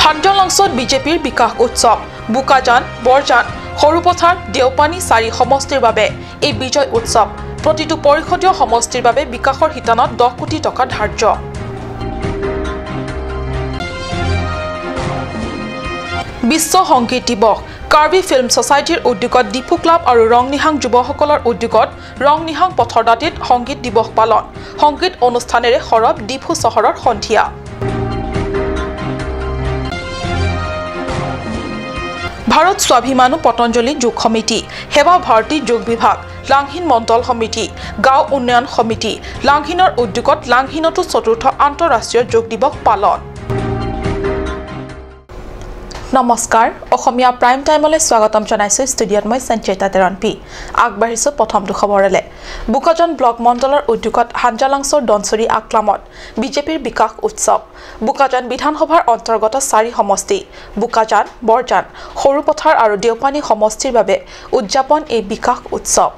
হাঞ্জালাংছত বিজেপিৰ বিকাশ উৎসৱ। বোকাজান, বৰজান, সৰুপথাৰ, দেওপানী 4 সমষ্টিৰ বাবে এই বিজয় উৎসৱ। প্ৰতিটো পৰিষদীয় সমষ্টিৰ বাবে বিকাশৰ শিতানত 10 কোটি টকা ধাৰ্য। বিশ্ব সংগীত দিৱস। কাৰ্বি ফিল্ম ছ'চাইটিৰ উদ্যোগত ডিফু ক্লাব আৰু ৰংনিহাং যুৱসকলৰ উদ্যোগত ৰংনিহাং পথৰ দাঁতিত সংগীত দিৱস পালন। সংগীত অনুষ্ঠানেৰে সৰব ডিফু চহৰৰ সন্ধিয়া। ভাৰত স্বাভিমানু পতঞ্জলি যোগ সমিতি, সেৱা ভাৰতী যোগ বিভাগ, লাংহিন মণ্ডল সমিতি, গাঁও উন্নয়ন সমিতি লাংহিনৰ উদ্যোগত লাংহিনতো চতুৰ্থ আন্তঃৰাষ্ট্ৰীয় যোগ দিৱস পালন। নমস্কাৰ, অসমীয়া প্ৰাইম টাইমলৈ স্বাগতম জনাইছোঁ। ষ্টুডিঅ'ত মই সঞ্চয়িতা তেৰণপি। আগবাঢ়িছোঁ প্ৰথমটো খবৰলৈ। বোকাজান ব্লক মণ্ডলৰ উদ্যোগত হাঞ্জালাংছৰ দনচৰি আকলামত বিজেপিৰ বিকাশ উৎসৱ। বোকাজান বিধানসভাৰ অন্তৰ্গত 4 সমষ্টি বোকাজান, বৰজান, সৰুপথাৰ আৰু দেওপানী সমষ্টিৰ বাবে উদযাপন এই বিকাশ উৎসৱ।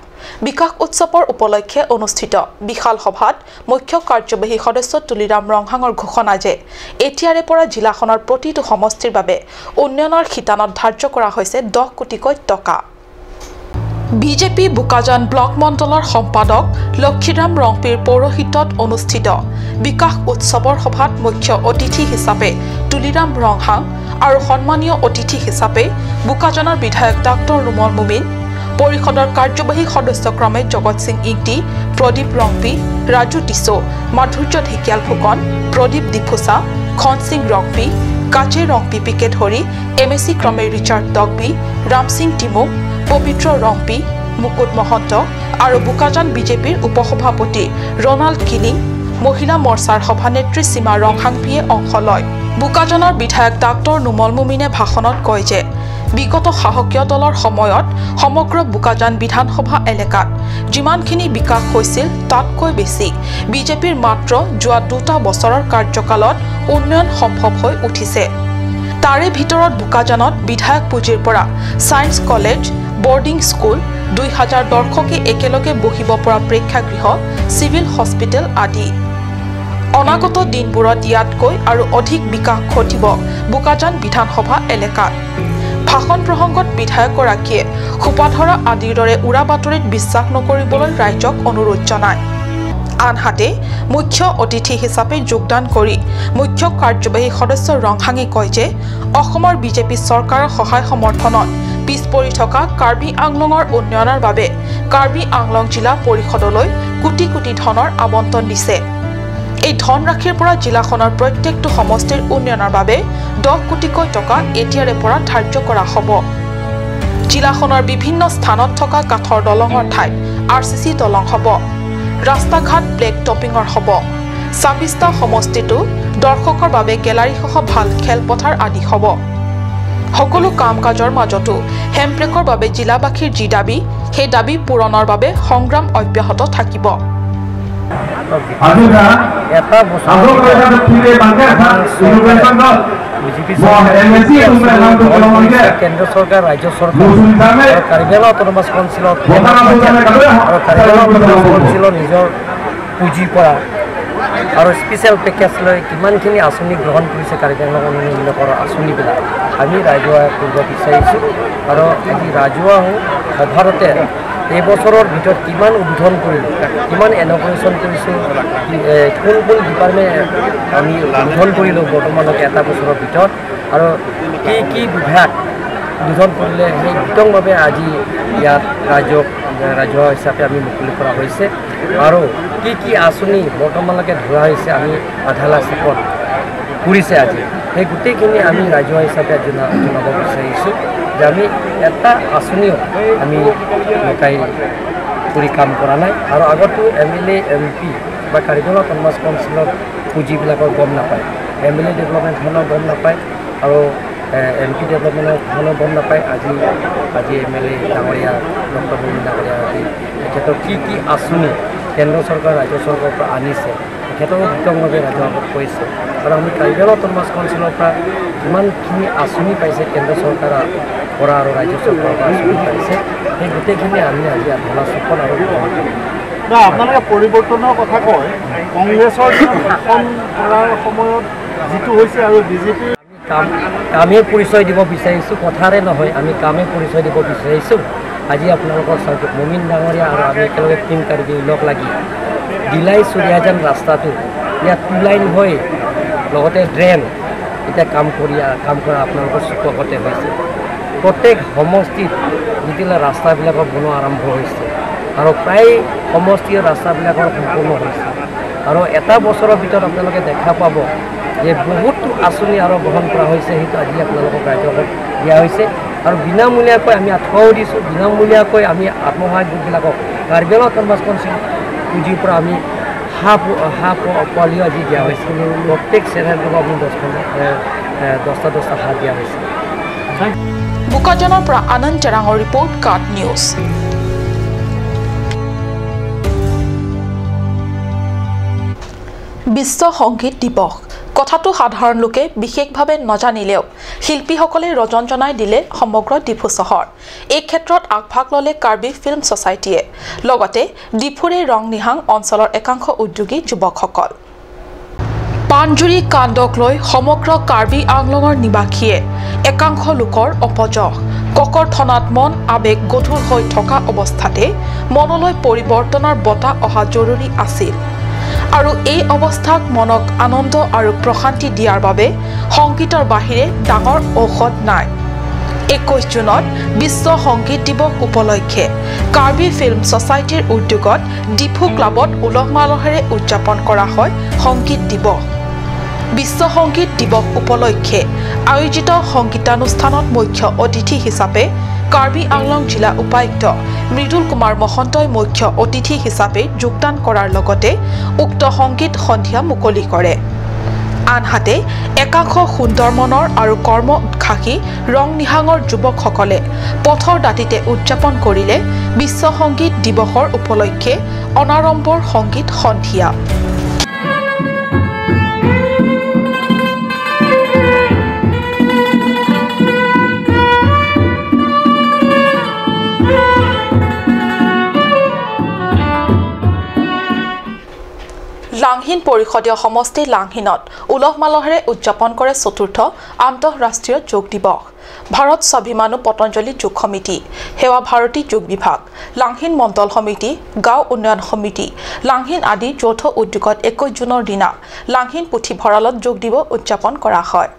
বিকাশ উৎসৱৰ উপলক্ষে অনুষ্ঠিত বিশাল সভাত মুখ্য কাৰ্যবাহী সদস্য তুলিৰাম ৰংহাঙৰ ঘোষণা যে এতিয়াৰে পৰা জিলাখনৰ প্ৰতিটো সমষ্টিৰ বাবে উন্নয়নৰ শিতানত ধাৰ্য কৰা হৈছে 10 কোটিকৈ টকা। বিজেপি বোকাজান ব্লক মণ্ডলৰ সম্পাদক লক্ষীৰাম ৰংপিৰ পৌৰোহিত্যত অনুষ্ঠিত বিকাশ উৎসৱৰ সভাত মুখ্য অতিথি হিচাপে তুলিৰাম ৰংহাং আৰু সন্মানীয় অতিথি হিচাপে বোকাজানৰ বিধায়ক ডাক্তৰ ৰুমল মুমিন, পৰিষদৰ কাৰ্যবাহী সদস্য ক্ৰমে জগত সিং ইংটি, প্ৰদীপ ৰংপি, ৰাজু টিছো, মাধুৰ্য ঢেকিয়াল ফুকন, প্ৰদীপ ডিফুচা, খন সিং ৰংপি, কাজে ৰংপিপিকে ধৰি এম এ চি ক্ৰমে ৰিচাৰ্ড টকবি, ৰামসিং টিমুং, পবিত্ৰ ৰংপি, মুকুট মহন্ত আৰু বোকাজান বিজেপিৰ উপসভাপতি ৰনাল্ড কিলিং, মহিলা মৰ্চাৰ সভানেত্ৰী সীমা ৰংহাংপিয়ে অংশ লয়। বোকাজানৰ বিধায়ক ডাক্তৰ নোমল মুমিনে ভাষণত কয় যে বিগত শাসকীয় দলৰ সময়ত সমগ্ৰ বোকাজান বিধানসভা এলেকাত যিমানখিনি বিকাশ হৈছিল তাতকৈ বেছি বিজেপিৰ মাত্ৰ যোৱা 2 বছৰৰ কাৰ্যকালত উন্নয়ন সম্ভৱ হৈ উঠিছে। তাৰে ভিতৰত বোকাজানত বিধায়ক পুঁজিৰ পৰা ছায়েন্স কলেজ, বৰ্ডিং স্কুল, 2000 দৰ্শকে একেলগে বহিব পৰা প্ৰেক্ষাগৃহ, চিভিল হস্পিটেল আদি। অনাগত দিনবোৰত ইয়াতকৈ আৰু অধিক বিকাশ ঘটিব বোকাজান বিধানসভা এলেকাত। ভাষণ প্ৰসংগত বিধায়কগৰাকীয়ে সোপাধৰা আদিৰ দৰে উৰা বাতৰিত বিশ্বাস নকৰিবলৈ ৰাইজক অনুৰোধ জনায়। আনহাতে মুখ্য অতিথি হিচাপে যোগদান কৰি মুখ্য কাৰ্যবাহী সদস্য ৰংহাঙে কয় যে অসমৰ বিজেপি চৰকাৰৰ সহায় সমৰ্থনত পিছ পৰি থকা কাৰ্বি আংলঙৰ উন্নয়নৰ বাবে কাৰ্বি আংলং জিলা পৰিষদলৈ কোটি কোটি ধনৰ আবণ্টন দিছে। এই ধনৰাশিৰ পৰা জিলাখনৰ প্ৰত্যেকটো সমষ্টিৰ উন্নয়নৰ বাবে 10 কোটিকৈ টকা এতিয়াৰে পৰা ধাৰ্য কৰা হ'ব। জিলাখনৰ বিভিন্ন স্থানত থকা কাঠৰ দলঙৰ ঠাইত RCC দলং হ'ব, ৰাস্তা ঘাট ব্লেক টপিঙৰ হ'ব, 26টা সমষ্টিতো দৰ্শকৰ বাবে গেলাৰীসহ ভাল খেলপথাৰ আদি হ'ব। সকলো কাম কাজৰ মাজতো হেমপ্লেকৰ বাবে জিলাবাসীৰ যি দাবী, সেই দাবী পূৰণৰ বাবে সংগ্ৰাম অব্যাহত থাকিব। এটা বছৰ কেন্দ্ৰ চৰকাৰ, ৰাজ্য চৰকাৰ আৰু কাৰ্বি আংলং অট'নমাছ কাউন্সিলত আৰু কাৰ্বি আংলং অট'নমাছ কাউন্সিলৰ নিজৰ পুঁজিৰ পৰা আৰু স্পেচিয়েল পেকেজ লৈ কিমানখিনি আঁচনি গ্ৰহণ কৰিছে কাৰ্বি আংলং উন্নয়নমূলকৰ আঁচনিবিলাক আমি ৰাজহুৱা কৰিব বিচাৰিছোঁ। আৰু আজি ৰাজহুৱা সভাৰতে এই বছৰৰ ভিতৰত কিমান উদ্বোধন কৰিলোঁ, কিমান ইনঅগ্ৰেশ্যন কৰিছোঁ, কোন কোন ডিপাৰ্টমেণ্ট আমি উদ্বোধন কৰিলোঁ বৰ্তমানলৈকে এটা বছৰৰ ভিতৰত, আৰু কি কি বিভাগ উদ্বোধন কৰিলে সেই বিতংভাৱে আজি ইয়াত ৰাজহুৱা হিচাপে আমি মুকলি কৰা হৈছে। আৰু কি কি আঁচনি বৰ্তমানলৈকে ধৰা হৈছে আমি আধালা স্থাপন কৰিছে আজি, সেই গোটেইখিনি আমি ৰাজহুৱা হিচাপে জনাব বিচাৰিছোঁ যে আমি এটা আঁচনিও আমি লুকাই কৰি কাম কৰা নাই। আৰু আগতো M L A, M P বা কাৰ্বি আংলং অট'নমাছ কাউন্সিলৰ পুঁজিবিলাকৰ গম নাপায়, এম এল এ ডেভেলপমেণ্ট ফাণ্ডৰ গম নাপায় আৰু এম পি ডেভেলপমেণ্টৰ ফাণ্ডৰ গম নাপায়। আজি এম এল এ ডাঙৰীয়া ডক্টৰ মুমিন ডাঙৰীয়া আজি তেখেতৰ কি কি আঁচনি কেন্দ্ৰ চৰকাৰ, ৰাজ্য চৰকাৰৰ পৰা আনিছে তেখেতৰো বিতংভাৱে ৰাজহুৱা আগত কৈছে। আৰু আমি কাৰ্বি আংলং অট'নমাছ কাউন্সিলৰ পৰা কিমানখিনি আঁচনি পাইছে কেন্দ্ৰ চৰকাৰৰ পৰা আৰু ৰাজ্য চৰকাৰৰ পৰা আঁচনি পাইছে, সেই গোটেইখিনি আমি আজি আধলা চকল আৰু আপোনালোকে পৰিৱৰ্তনৰ কথা কয়, কংগ্ৰেছৰ শাসন কৰাৰ সময়ত যিটো হৈছে আৰু বিজেপিৰ আমি কামে পৰিচয় দিব বিচাৰিছোঁ, কথাৰে নহয়, আমি কামে পৰিচয় দিব বিচাৰিছোঁ। আজি আপোনালোকৰ চাওক, মমিন ডাঙৰীয়া আৰু আমি একেলগে টিম কাৰ্বি লগ লাগি দিলাই চুৰিয়াজান ৰাস্তাটো ইয়াত 2 লাইন হৈ লগতে ড্ৰেইন এতিয়া কাম কৰা আপোনালোকৰ চকু আগতে হৈছে। প্ৰত্যেক সমষ্টিত যেতিয়া ৰাস্তাবিলাকৰ বনোৱা আৰম্ভ হৈছে আৰু প্ৰায় সমষ্টিৰ ৰাস্তাবিলাকৰ সম্পূৰ্ণ হৈছে আৰু এটা বছৰৰ ভিতৰত আপোনালোকে দেখা পাব যে বহুতো আঁচনি আৰু গ্ৰহণ কৰা হৈছে, সেইটো আজি আপোনালোকক ৰাজ্যখনত দিয়া হৈছে। আৰু বিনামূলীয়াকৈ আমি আঁঠুৱাও দিছোঁ, বিনামূলীয়াকৈ আমি আত্মসহায়ক গোটবিলাকক কাৰ্বি আংলং অট'নমাছ কাউন্সিল পুঁজিৰ পৰা আমি হাঁহ পোৱালিও আজি দিয়া হৈছে। প্ৰত্যেক চেনেলটোক আমি দহটা হাঁহ দিয়া হৈছে। বোকাজানৰ পৰা আনন্দ চেৰাঙৰ ৰিপৰ্ট, কাট নিউজ। বিশ্ব সংগীত দিৱস কথাটো সাধাৰণ লোকে বিশেষভাৱে নজানিলেও শিল্পীসকলে ৰজন জনাই দিলে সমগ্ৰ ডিফু চহৰ। এই ক্ষেত্ৰত আগভাগ ল'লে কাৰ্বি ফিল্ম ছ'চাইটিয়ে, লগতে ডিফুৰে ৰংনিহাং অঞ্চলৰ একাংশ উদ্যোগী যুৱকসকল। পাণজুৰি কাণ্ডক লৈ সমগ্ৰ কাৰ্বি আংলঙৰ নিবাসীয়ে একাংশ লোকৰ অপযশ ককৰ্থনাত মন আৱেগ গধুৰ হৈ থকা অৱস্থাতে মনলৈ পৰিৱৰ্তনৰ বতাহ অহা জৰুৰী আছিল আৰু এই অৱস্থাক মনক আনন্দ আৰু প্ৰশান্তি দিয়াৰ বাবে সংগীতৰ বাহিৰে ডাঙৰ ঔষধ নাই। 21 জুনত বিশ্ব সংগীত দিৱস উপলক্ষে কাৰ্বি ফিল্ম ছ'চাইটিৰ উদ্যোগত ডিফু ক্লাবত উলহ মালহেৰে উদযাপন কৰা হয় সংগীত দিৱস। বিশ্ব সংগীত দিৱস উপলক্ষে আয়োজিত সংগীতানুষ্ঠানত মুখ্য অতিথি হিচাপে কাৰ্বি আংলং জিলা উপায়ুক্ত মৃদুল কুমাৰ মহন্তই মুখ্য অতিথি হিচাপে যোগদান কৰাৰ লগতে উক্ত সংগীত সন্ধিয়া মুকলি কৰে। আনহাতে একাংশ সুন্দৰ মনৰ আৰু কৰ্ম উৎসাহী ৰংনিহাঙৰ যুৱকসকলে পথৰ দাঁতিতে উদযাপন কৰিলে বিশ্ব সংগীত দিৱসৰ উপলক্ষে অনাড়ম্বৰ সংগীত সন্ধিয়া। লাংহিন পৰিষদীয় সমষ্টি লাংহিনত উলহ মালহেৰে উদযাপন কৰে চতুৰ্থ আন্তঃৰাষ্ট্ৰীয় যোগ দিৱস। ভাৰত স্বাভিমানু পতঞ্জলি যোগ সমিতি, সেৱা ভাৰতী যোগ বিভাগ, লাংহিন মণ্ডল সমিতি, গাঁও উন্নয়ন সমিতি, লাংহিন আদি যৌথ উদ্যোগত 21 জুনৰ দিনা লাংহিন পুথিভঁৰালত যোগ দিৱস উদযাপন কৰা হয়।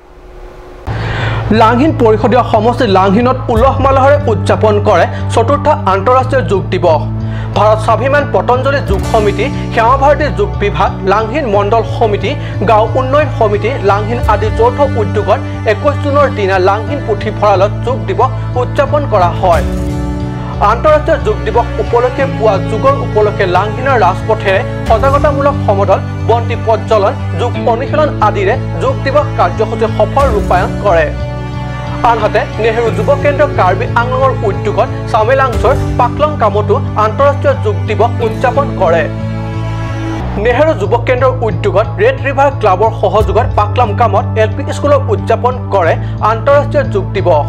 লাংহিন পৰিষদীয় সমষ্টি লাংহিনত উলহ মালহেৰে উদযাপন কৰে চতুৰ্থ আন্তঃৰাষ্ট্ৰীয় যোগ দিৱস। ভাৰত স্বাভিমান পতঞ্জলি যোগ সমিতি, সেৱা ভাৰতী যোগ বিভাগ, লাংহিন মণ্ডল সমিতি, গাঁও উন্নয়ন সমিতি, লাংহিন আদি যৌথ উদ্যোগত 21 জুনৰ দিনা লাংহিন পুথিভঁৰালত যোগ দিৱস উদযাপন কৰা হয়। আন্তঃৰাষ্ট্ৰীয় যোগ দিৱস উপলক্ষে পুৱা যোগৰ উপলক্ষে লাংহিনৰ ৰাজপথেৰে সজাগতামূলক সমদল, বন্তি প্ৰজ্বলন, যোগ অনুশীলন আদিৰে যোগ দিৱস কাৰ্যসূচী সফল ৰূপায়ণ কৰে। আনহাতে নেহেৰু যুৱ কেন্দ্ৰ কাৰ্বি আংলঙৰ উদ্যোগত চামেলাংছৰ পাকলং কামতো আন্তঃৰাষ্ট্ৰীয় যোগ দিৱস উদযাপন কৰে। নেহেৰু যুৱ কেন্দ্ৰৰ উদ্যোগত ৰেড ৰিভাৰ ক্লাবৰ সহযোগত পাকলং কামত এল পি স্কুলত উদযাপন কৰে আন্তঃৰাষ্ট্ৰীয় যোগ দিৱস।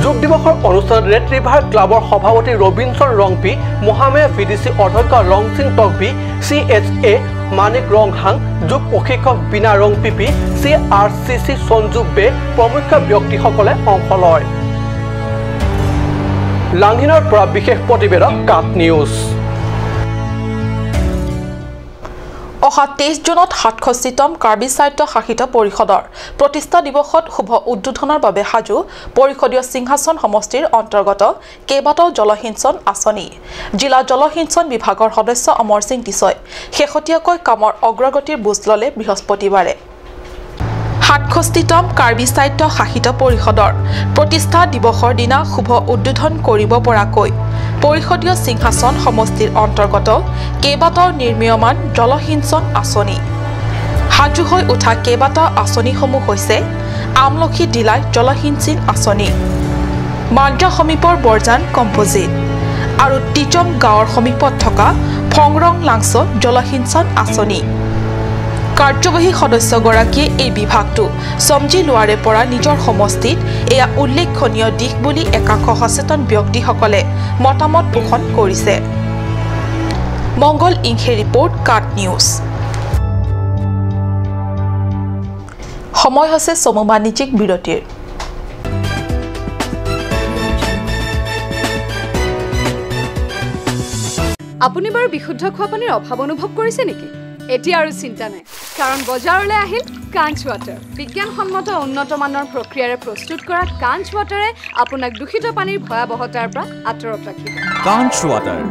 যোগ দিৱসৰ অনুষ্ঠানত ৰেড ৰিভাৰ ক্লাবৰ সভাপতি Robinson Rongpi, Mahamaya V D C অধ্যক্ষ Rongsing Tokbi, C H A Manik Ronghang, যোগ প্ৰশিক্ষক Bina Rongpipi, C R C C Sanju Be প্ৰমুখ ব্যক্তিসকলে অংশ লয়। লাংহিনৰ পৰা বিশেষ প্ৰতিবেদক, কাট নিউজ। অহা 23 জুনত 67তম কাৰ্বি স্বায়ত্ত শাসিত পৰিষদৰ প্ৰতিষ্ঠা দিৱসত শুভ উদ্বোধনৰ বাবে সাজু পৰিষদীয় সিংহাসন সমষ্টিৰ অন্তৰ্গত কেইবাটাও জলসিঞ্চন আঁচনি। জিলা জলসিঞ্চন বিভাগৰ সদস্য অমৰ সিং দিছয় শেহতীয়াকৈ কামৰ অগ্ৰগতিৰ বুজ ল'লে বৃহস্পতিবাৰে। 67তম কাৰ্বি স্বায়ত্ত শাসিত পৰিষদৰ প্ৰতিষ্ঠা দিৱসৰ দিনা শুভ উদ্বোধন কৰিব পৰাকৈ পৰিষদীয় সিংহাসন সমষ্টিৰ অন্তৰ্গত কেইবাটাও নিৰ্মীয়মান জলসিঞ্চন আঁচনি সাজু হৈ উঠা কেইবাটাও আঁচনিসমূহ হৈছে আমলখি ডিলাই জলসিঞ্চন আঁচনি, মাঞ্জা সমীপৰ বৰজান কম্পজিট আৰু টিজম গাঁৱৰ সমীপত থকা ফংৰং লাংছ জলসিঞ্চন আঁচনি। কাৰ্যবাহী সদস্যগৰাকীয়ে এই বিভাগটো চমজি লোৱাৰে পৰা নিজৰ সমষ্টিত এয়া উল্লেখনীয় দিশ বুলি একাংশ সচেতন ব্যক্তিসকলে মতামত পোষণ কৰিছে। মংগল ইংখে ৰিপৰ্ট, কাট নিউজ। সময় হৈছে চমু বাণিজ্যিক বিৰতিৰ। আপুনি বাৰু বিশুদ্ধ খোৱা পানীৰ অভাৱ অনুভৱ কৰিছে নেকি? এতিয়া আৰু চিন্তা নাই, কাৰণ বজাৰলৈ আহিল কাঞ্চ ৱাটাৰ। বিজ্ঞানসন্মত উন্নত মানৰ প্ৰক্ৰিয়াৰে প্ৰস্তুত কৰা কাঞ্চ ৱাটাৰে আপোনাক দূষিত পানীৰ ভয়াৱহতাৰ পৰা আঁতৰত ৰাখিব। কাঞ্চ water.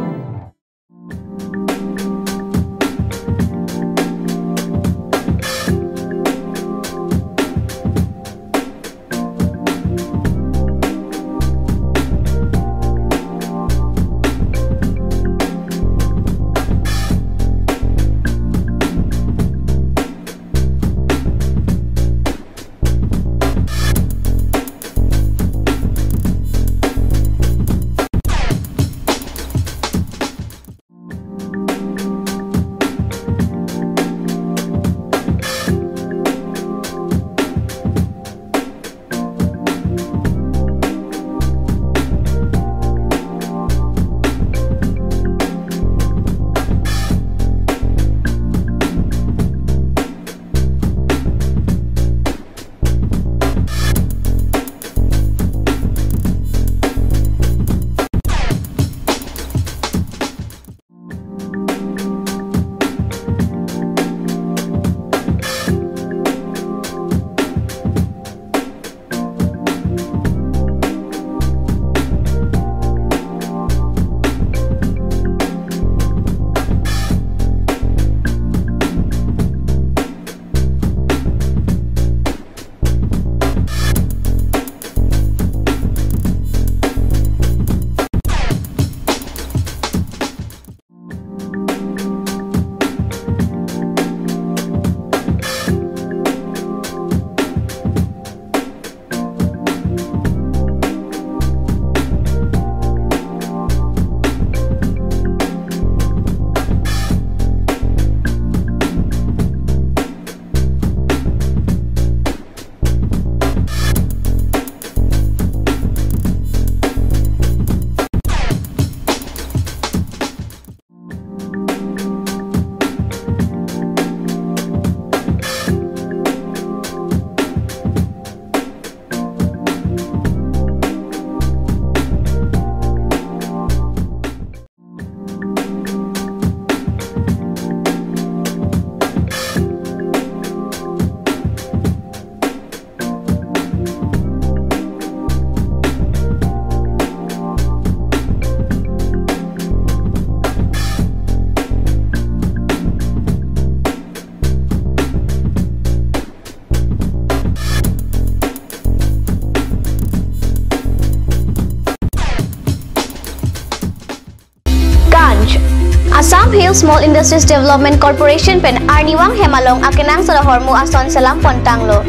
Assam Hill Small Industries Development Corporation pen Arniwang Hemalong akenang sod hormu ason salam pontanglo.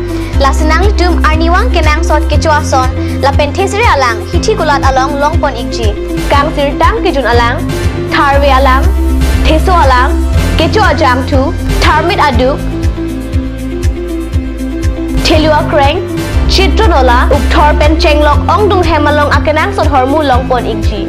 Lasinang litum Arniwang kenang sod kecho ason la pen thesre alang hithi kulat along long pon ikji. Kang sirtang kijun alang, tharwe alang, theso alang, kecho ajang thu, tharmit aduk, thelua kreng, chitronola upthor pen chenglok ongdung hemalong akenang sod hormu long pon ikji.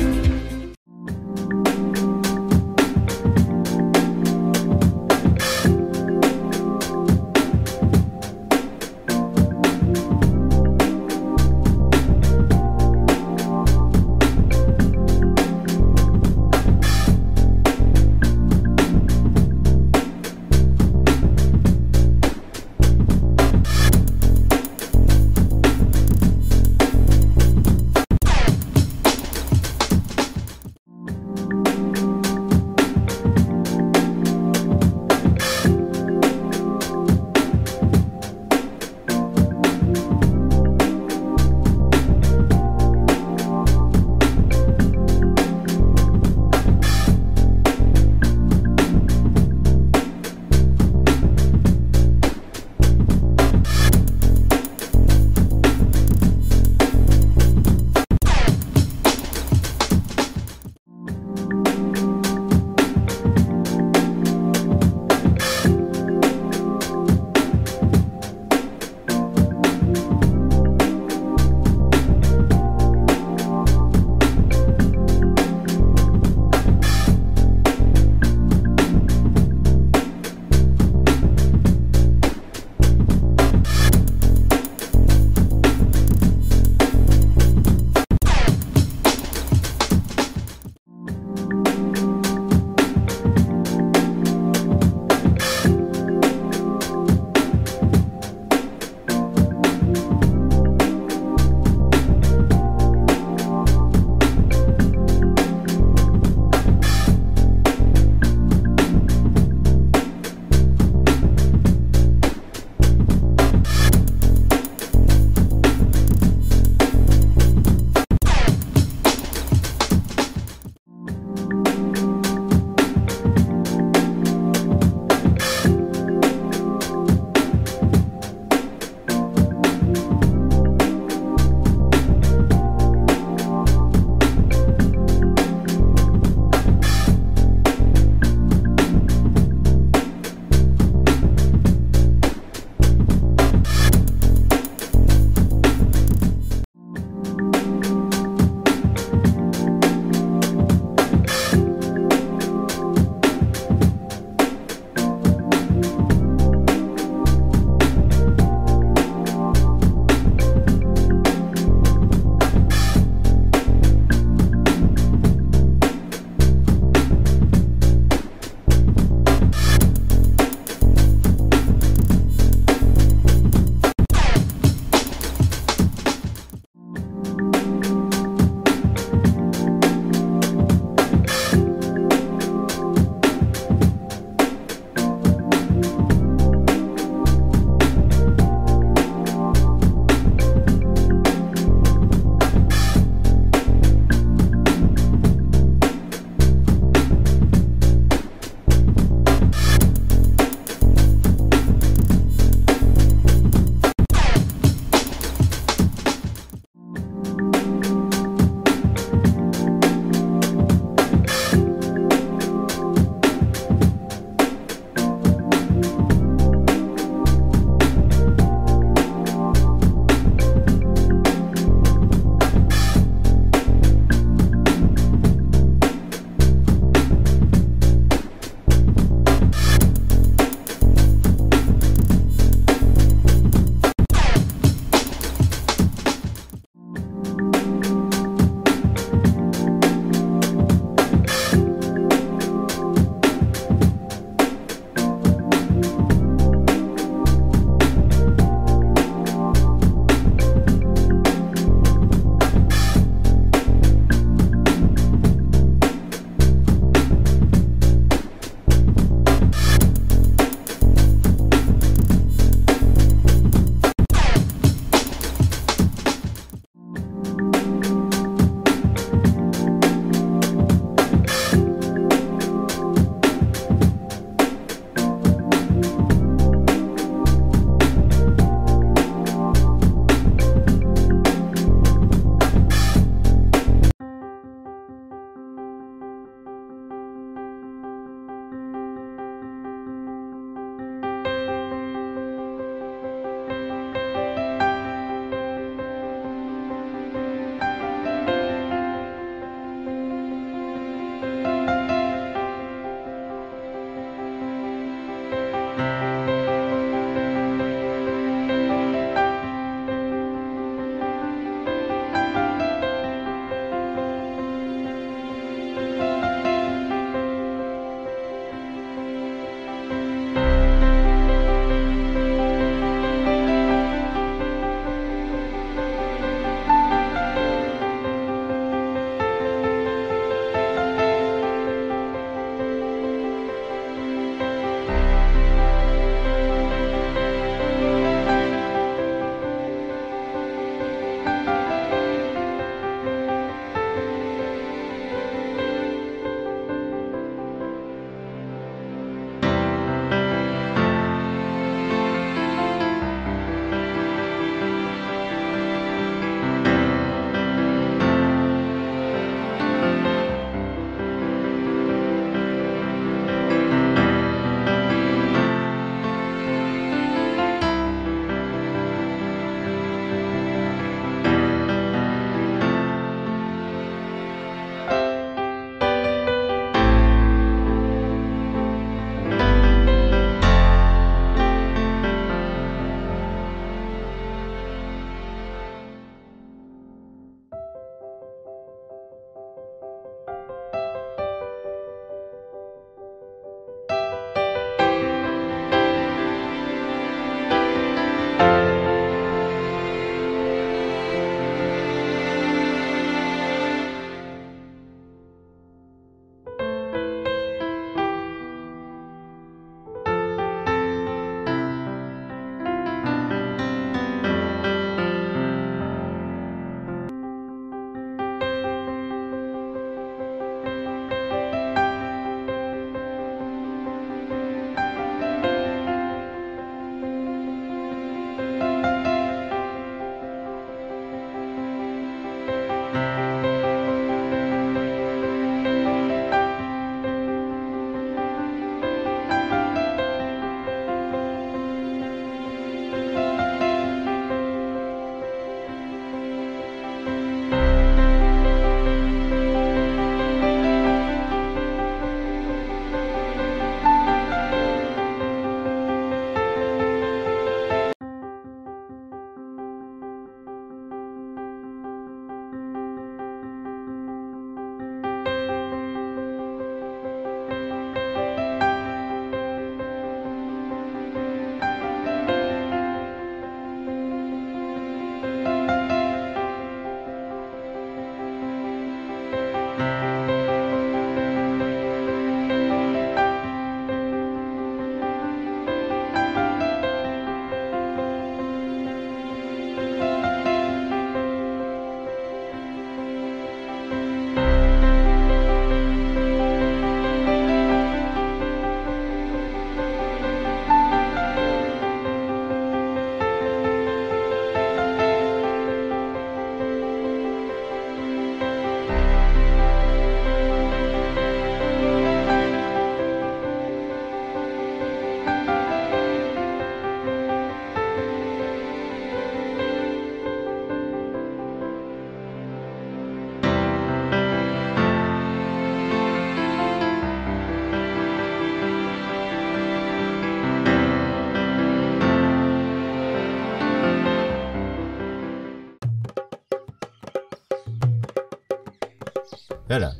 হেৰা,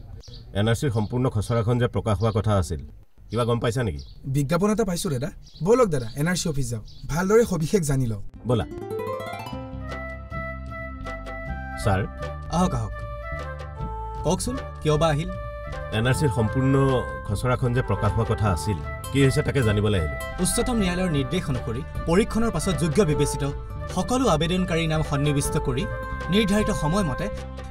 N R চিৰ সম্পূৰ্ণ খচৰাখন যে প্ৰকাশ হোৱা কথা আছিল, কিবা গম পাইছা নেকি? বিজ্ঞাপন এটা পাইছোঁ দাদা। ব'লক দাদা, এন আৰ চি অফিচ যাওঁ, ভালদৰে সবিশেষ জানি লওঁ। ব'লা। ছাৰ, আহক আহক। কওকচোন, কিয় বা আহিল? এন আৰ চিৰ সম্পূৰ্ণ খচৰাখন যে প্ৰকাশ হোৱা কথা আছিল, কি হৈছে তাকে জানিবলৈ আহিলোঁ। উচ্চতম ন্যায়ালয়ৰ নিৰ্দেশ অনুসৰি পৰীক্ষণৰ পাছত যোগ্য বিবেচিত সকলো আবেদনকাৰীৰ নাম সন্নিৱিষ্ট কৰি নিৰ্ধাৰিত সময়মতে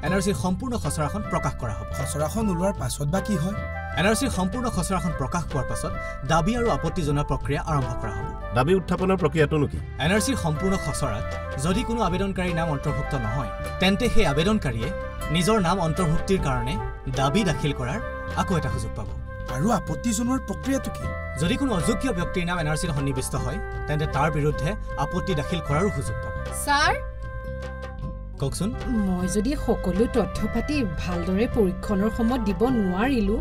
এন আৰ চিৰ সম্পূৰ্ণ খচৰাখন প্ৰকাশ কৰা হ'ব। খচৰাখন ওলোৱাৰ পাছত বা কি হয়? এন আৰ চিৰ সম্পূৰ্ণ খচৰাখন প্ৰকাশ পোৱাৰ পাছত দাবী আৰু আপত্তি জনোৱাৰ প্ৰক্ৰিয়া আৰম্ভ কৰা হ'ব। দাবী উত্থাপনৰ প্ৰক্ৰিয়াটোনো কি? এন আৰ চিৰ সম্পূৰ্ণ খচৰাত যদি কোনো আবেদনকাৰীৰ নাম অন্তৰ্ভুক্ত নহয়, তেন্তে সেই আবেদনকাৰীয়ে নিজৰ নাম অন্তৰ্ভুক্তিৰ কাৰণে দাবী দাখিল কৰাৰ আকৌ এটা সুযোগ পাব। আৰু আপত্তি জনোৱাৰ প্ৰক্ৰিয়াটো কি? যদি কোনো অযোগ্য ব্যক্তিৰ নাম এন আৰ চিত সন্নিৱিষ্ট হয়, তেন্তে তাৰ বিৰুদ্ধে আপত্তি দাখিল কৰাৰো সুযোগ পাব। ছাৰ, কওকচোন। মই যদি সকলো তথ্য পাতি ভালদৰে পৰীক্ষণৰ সময়ত দিব নোৱাৰিলোঁ,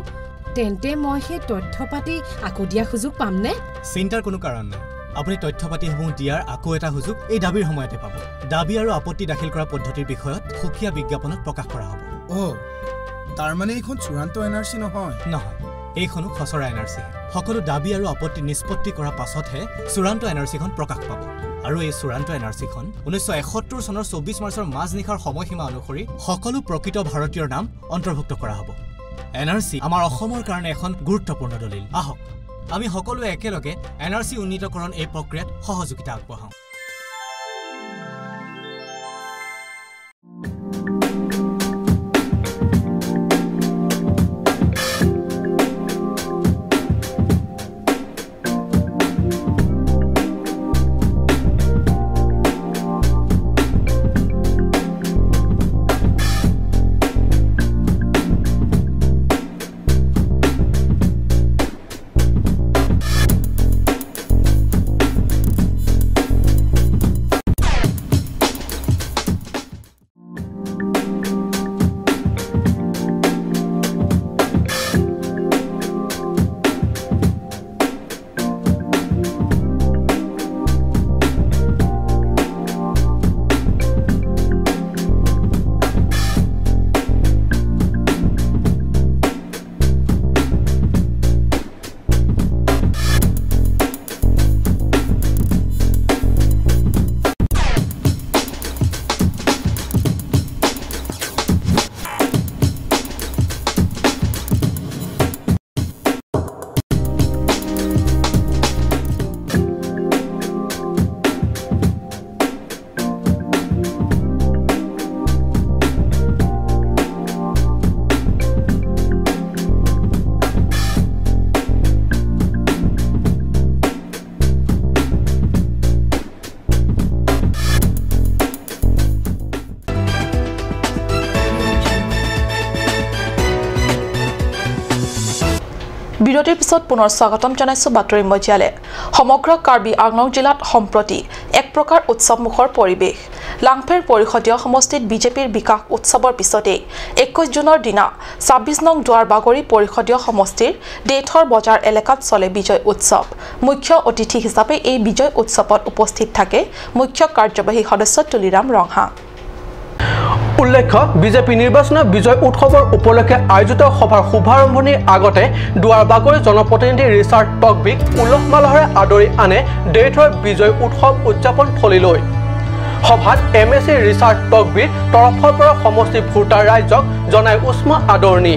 তেন্তে মই সেই তথ্য পাতি আকৌ দিয়া সুযোগ পামনে? চিন্তাৰ কোনো কাৰণ নাই। আপুনি তথ্য পাতিসমূহ দিয়াৰ আকৌ এটা সুযোগ এই দাবীৰ সময়তে পাব। দাবী আৰু আপত্তি দাখিল কৰা পদ্ধতিৰ বিষয়ত সুকীয়া বিজ্ঞাপনত প্ৰকাশ কৰা হ'ব। অ', তাৰমানে এইখন চূড়ান্ত এন আৰ চি নহয়? নহয়, এইখনো খচৰা এন আৰ চি। সকলো দাবী আৰু আপত্তি নিষ্পত্তি কৰাৰ পাছতহে চূড়ান্ত এন আৰ চিখন প্ৰকাশ পাব। আৰু এই চূড়ান্ত এন আৰ চিখন 1971 চনৰ 24 মাৰ্চৰ মাজনিশাৰ সময়সীমা অনুসৰি সকলো প্ৰকৃত ভাৰতীয়ৰ নাম অন্তৰ্ভুক্ত কৰা হ'ব। এন আৰ চি আমাৰ অসমৰ কাৰণে এখন গুৰুত্বপূৰ্ণ দলিল। আহক আমি সকলোৱে একেলগে এন আৰ চি উন্নীতকৰণ এই প্ৰক্ৰিয়াত সহযোগিতা আগবঢ়াওঁ। বিৰতিৰ পিছত পুনৰ স্বাগতম জনাইছো বাতৰি মজিয়ালে। সমগ্ৰ কাৰ্বি আংলং জিলাত সম্প্ৰতি এক প্ৰকাৰ উৎসৱমুখৰ পৰিৱেশ। লাংফেৰ পৰিষদীয় সমষ্টিত বিজেপিৰ বিকাশ উৎসৱৰ পিছতেই 21 জুনৰ দিনা 26 নং দুৱাৰ বাগৰি পৰিষদীয় সমষ্টিৰ দেথৰ বজাৰ এলেকাত চলে বিজয় উৎসৱ। মুখ্য অতিথি হিচাপে এই বিজয় উৎসৱত উপস্থিত থাকে মুখ্য কাৰ্যবাহী সদস্য তুলিৰাম ৰংহা। উল্লেখ্য, বিজেপি নিৰ্বাচনৰ বিজয় উৎসৱৰ উপলক্ষে আয়োজিত সভাৰ শুভাৰম্ভণিৰ আগতে দুৱাৰ বাগৰি জনপ্ৰতিনিধি ৰিচাৰ্ড টকবিক উলহ মালহেৰে আদৰি আনে দেথৰ বিজয় উৎসৱ উদযাপন থলীলৈ। সভাত এম এ চি ৰিচাৰ্ড টকবিৰ তৰফৰ পৰা সমষ্টিৰ ভোটাৰ ৰাইজক জনাই উষ্ম আদৰণি।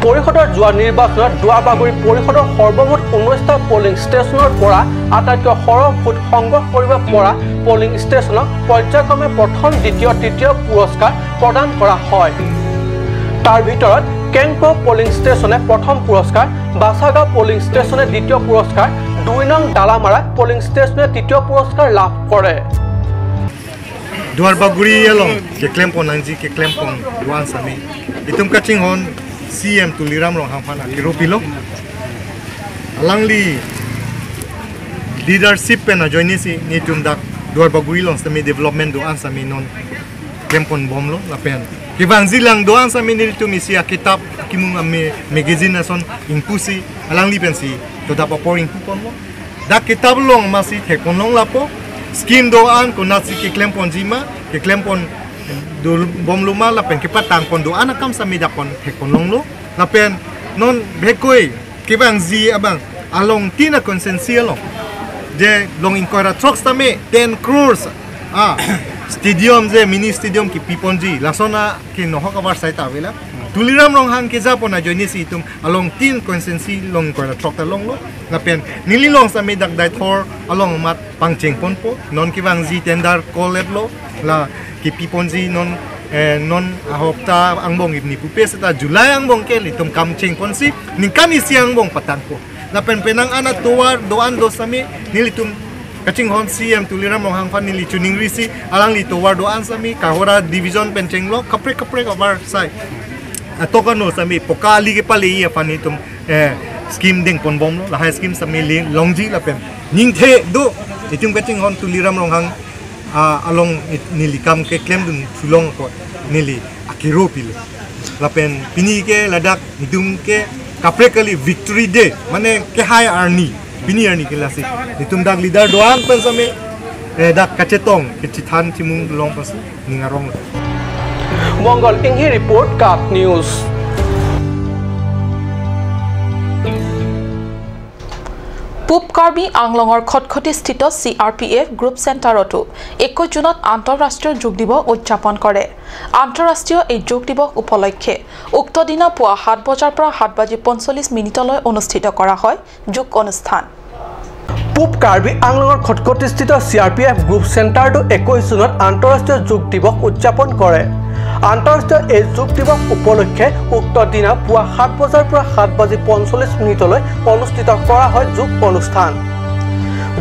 পৰিষদৰ যোৱা নিৰ্বাচনত দুৱাৰ বাগৰি পৰিষদৰ সৰ্বমুঠ 19টা পলিং ষ্টেচনৰ পৰা আটাইতকৈ সৰহ ভোট সংগ্ৰহ কৰিব পৰা পলিং ষ্টেচনক পৰ্যায়ক্ৰমে প্ৰথম, দ্বিতীয়, তৃতীয় পুৰস্কাৰ প্ৰদান কৰা হয়। তাৰ ভিতৰত কেংপ পলিং ষ্টেচনে প্ৰথম পুৰস্কাৰ, বাছাগাঁও পলিং ষ্টেচনে দ্বিতীয় পুৰস্কাৰ, 2 নং ডালামাৰা পলিং ষ্টেচনে তৃতীয় পুৰস্কাৰ লাভ কৰে। দুৱাৰ বাগৰি along ke klempon nangji ke klempon duan sami itum kaching hon CM Tuliram Ronghang phana kiropilo alangli leadership pena joinisi ni tum dak duar baguri long sami development do ansami non klempon bomlo lapen kibang zilang do ansami ni tum isi kitab kimung ame magazine ason ingpusi alangli pensi to da popor ingpu ponmo dak kitab long masi thekon long lapo scheme do an konatsi ke klempon jima ke klempon Du bom luma la pen ki patang pon do anakam sami dak pon thekon long lo la pen non bekoi ki bang zi abang along tina konsensia long je long inquire truck sami 10 crores a stadium je mini stadium ki piponji lasona ki nohok abar sai ta vela tuliram rong hang ke japona joini si tum along tin konsensi long inquire truck ta long lo la pen nili long sami dak dai thor along mat pangcheng pon po non ki bang zi tender call let lo la ki piponji non non ahopta angbong ibni pupes ta July angbong ke litum kamcheng ponsi ningkani siang bong patang po la pen penang ana towar doan do sami nilitum kaching hon CM tuliram rong hang fan nili chuning risi alang li towar doan sami kahora division pencheng lo kapre kapre kabar sai atokano sami pokali ke pali ya fani tum scheme ding pon bom lo la high scheme sami longji la pen ningthe do itum kaching hon tuliram rong hang along nili kam ke claim dun sulong ko nili akiro pile lapen pini ke ladak hidum ke kaprekali victory day mane ke high army pini army ke lasi hitum dak leader doan pen same dak kachetong ke chithan chimung long pas ningarong Mangal Inghi report cup news. পূব কাৰ্বি আংলঙৰ খটখটিস্থিত CRPF group চেণ্টাৰতো 21 জুনত আন্তঃৰাষ্ট্ৰীয় যোগ দিৱস উদযাপন কৰে। আন্তঃৰাষ্ট্ৰীয় এই যোগ দিৱস উপলক্ষে উক্ত দিনা পুৱা 7 বজাৰ পৰা 7:45 অনুষ্ঠিত কৰা হয় যোগ অনুষ্ঠান। পূব কাৰ্বি আংলঙৰ খটখটিস্থিত CRPF group চেণ্টাৰটো 21 জুনত আন্তঃৰাষ্ট্ৰীয় যোগ দিৱস উদযাপন কৰে। আন্তঃৰাষ্ট্ৰীয় এই যোগ দিৱস উপলক্ষে উক্ত দিনা পুৱা 7 বজাৰ পৰা 7:45 অনুষ্ঠিত কৰা হয় যোগ অনুষ্ঠান।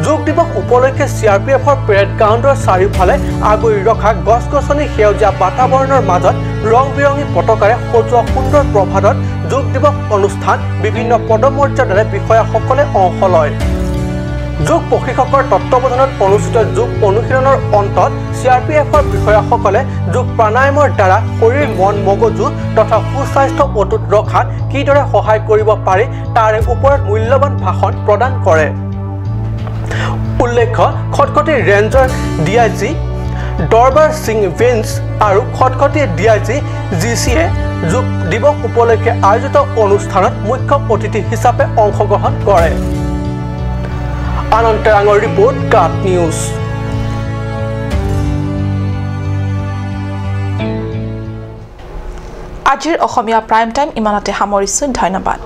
যোগ দিৱস উপলক্ষে CRPFৰ পেৰেড গ্ৰাউণ্ডৰ চাৰিওফালে আগুৰি ৰখা গছ গছনি সেউজীয়া বাতাবৰণৰ মাজত ৰং বিৰঙী পতাকাৰে সজোৱা সুন্দৰ প্ৰভাতত যোগ দিৱস অনুষ্ঠান বিভিন্ন পদমৰ্যাদাৰে বিষয়াসকলে অংশ লয়। যোগ প্ৰশিক্ষকৰ তত্ত্বাৱধানত অনুষ্ঠিত যোগ অনুশীলনৰ অন্তত CRPFৰ বিষয়াসকলে যোগ প্ৰাণায়ামৰ দ্বাৰা শৰীৰ মন মগজু তথা সুস্বাস্থ্য অটুট ৰখাত কিদৰে সহায় কৰিব পাৰি তাৰে ওপৰত মূল্যৱান ভাষণ প্ৰদান কৰে। উল্লেখ্য খটখটি ৰেঞ্জৰ DIG দৰবাৰ সিং ভেন্স আৰু খটখটি DIG GCA যোগ দিৱস উপলক্ষে আয়োজিত অনুষ্ঠানত মুখ্য অতিথি হিচাপে অংশগ্ৰহণ কৰে। আনন্দ তেৰাঙৰ ৰিপৰ্ট কাপ নিউজ। আজিৰ অসমীয়া প্ৰাইম টাইম ইমানতে সামৰিছোঁ। ধন্যবাদ।